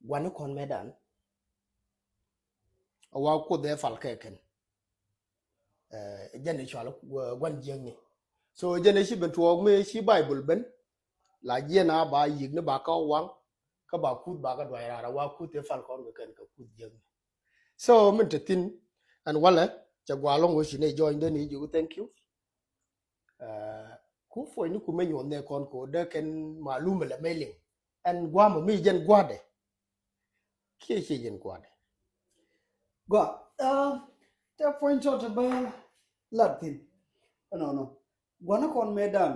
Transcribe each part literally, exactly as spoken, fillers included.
gua̱n ni kɔn mɛ dan. A wa Kuoth ɛ pal kɛ kɛn. Ɛ jɛn ɛ cɔal gua̱n jiäkni. So jɛn ɛ ci ben tuɔɔk mi ci Baibol ben. La jiɛn a ba yiëk ni ba kä waŋ. Kä ba Kuoth ba kä duay raar a wa Kuoth ɛ pal kɔn kɛ kɛn kɛ Kuoth jiäkni. So min te thin ɛn walɛ cɛ gua̱a̱ lɔŋ wä ci ni jɔɔny deni ji̱ ku thank you. Ku puɔ̱ny ni ku mɛ nyuɔth nɛ kɔn ko dee kɛn malum lɛ mɛ liŋ. Ɛn gua̱a̱mɔ mi jɛn gua̱dɛ. Kiɛ ciɛ jɛn gua̱dɛ. Gua, tɛ puɔ̱ny tɔt bä lat thin. Ɛnɔnɔ gua̱n ni kɔn mɛ dan.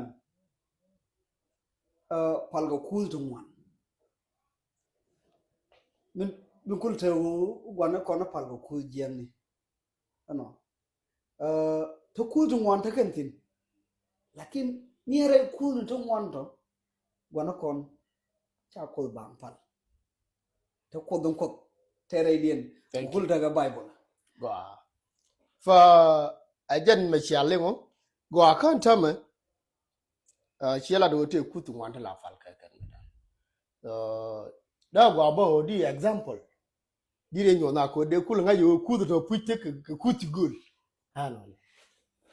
Pal kɛ Kuoth ti ŋuan. Min kul te wu gua̱n ni kɔn pal kɛ Kuoth jiɛn ni. Ɛnɔ. Te Kuoth ti ŋuan te kɛn thin. Lakin ni rɛy Kuoth ni te ŋuan tɔ gua̱n ni kɔn ca Kuoth baŋ pal. Te Kuoth in Kuoth te rɛy diɛn. Thank you. Kul te kɛ Baibol. Gua. Fa a jɛn mɛ cia liŋɔ gua kän tämɛ. Cia lat wä te Kuoth ti ŋuan te la pal kɛ kɛn. Daa gua bä wä di example. Di rɛ nyuɔth na ko dee kul ŋa̱c wä Kuoth tɔ puc te kɛ Kuoth ti göl.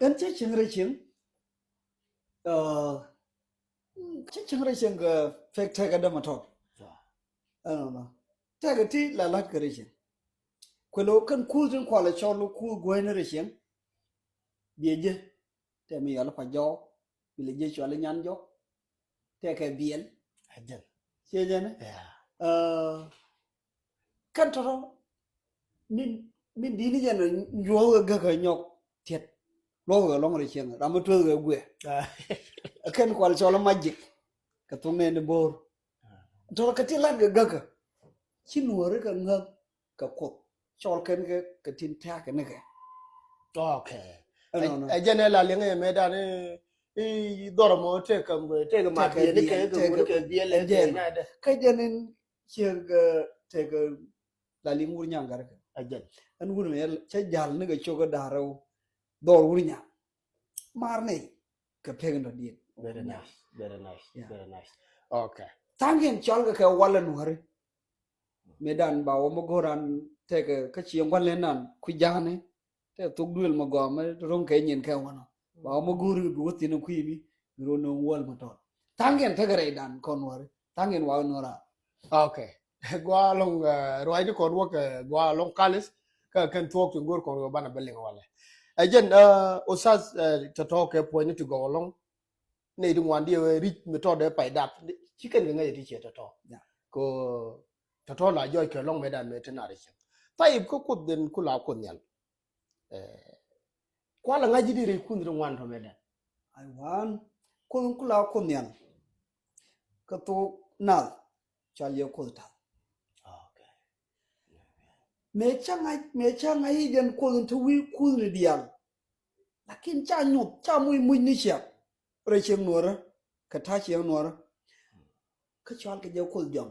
Ɛn cä cieŋ rɛ cieŋ. Cä cieŋ rɛ cieŋ kɛ pek tekɛ dämɛ tɔt. Ɛnɔnɔ tekɛ ti la la̱t kɛ rɛ cieŋ. Kuɛ lo̱ kɛn Kuoth tin kualɛ cɔl Kuoth guäcni rɛ cieŋ. Biɛ jɛ tɛ mi yɔl pa jɔɔk. Bi lɛ jɛ cual nyan jɔk. Tekɛ biɛl. Ajɛn. Ciɛ jɛn. Yeah. Kɛn tɔtɔ min min dini jɛn nyuɔth kɛ gäkä nyɔk tiɛt. Luɔth kɛ lɔŋ rɛ cieŋ ram mi tuɔth kɛ guɛ. Kɛn kual cɔl magic. Kɛ thok nɛn ni bo̱o̱r. Tɔtɔ kɛ ti lat kɛ gäkä. Ci nuɔri kɛ ŋäk kɛ Kuoth cɔl kɛn kɛ kɛ tin tɛ̈k kɛ nikɛ. Okay. Ɛ jɛn ɛ la liŋ ɛ mɛ dan i dhɔr mɔ tɛk kɛ tɛk kɛ ma biɛ ni kɛ kɛ wur kɛ biɛ lɛ jɛn. Kä jɛn in ciek tɛk kɛ la liŋ wur nyaŋ gar kɛ. Ɛ jɛn. Ɛn wur mɛ cɛ jal ni kɛ cok kɛ da̱r rɛw dhɔr wur nyaŋ. Mar ni kɛ pek in dɔ diet. Very nice. Very nice. Yeah. Very nice. Okay. Thaŋ in cɔl kɛ kɛ walɛ nuɔri. Mëë dan ba wä mä go̱o̱r an tekɛ kä ci ŋuan lɛ nan ku ja̱a̱ni. Tɛ thok duël mä gɔaa mä ro̱ŋ kɛ nyin kɛ wanɔ ba wä mä go̱o̱r bi wä thin kui̱ bi bi ro̱ no̱o̱ŋ wäl mä tɔt. Thaŋ yɛn tekɛ rɛy dan kɔn wari thaŋ yɛn wa wä no̱o̱ra. Okay. Gua lɔŋ ruacni kɔn wä kɛ gua lɔŋ kalis. Kä kɛn thuɔk ti go̱o̱r kɔn wä banɛ bä liŋ walɛ. Ɛ jɛn Ustaz tɔtɔ kɛ puɔ̱nyni ti gɔw lɔŋ. Nɛy ti ŋuan diɛ wee ri̱c mi tɔt dee pay dap ci kɛn kɛ ŋäc ti ciɛ tɔtɔ. Ko tɔtɔ la jɔc kɛ lɔŋ mɛ dan mɛ ti nar cieŋ. Tayib kä Kuoth den ku la Kuoth Nhial. Kualɛ ŋa̱c ji̱ di rɛy Kuoth ti ŋuan tɔ mɛ dan. Ay wan Kuoth ku la Kuoth Nhial. Kä thok nath cɔal yɛ Kuoth ta̱th. Mëë ca ŋa̱c mëë ca ŋa̱c i̱ jɛn Kuoth in te wi̱i̱ Kuoth ni diaal. Lakin ca nyuth ca muc muc ni ciɛk rɛy cieŋ nuɔrä kɛ ta̱a̱ cieŋ nuɔrä. Kä cɔal kɛ jɛ Kuoth jɔm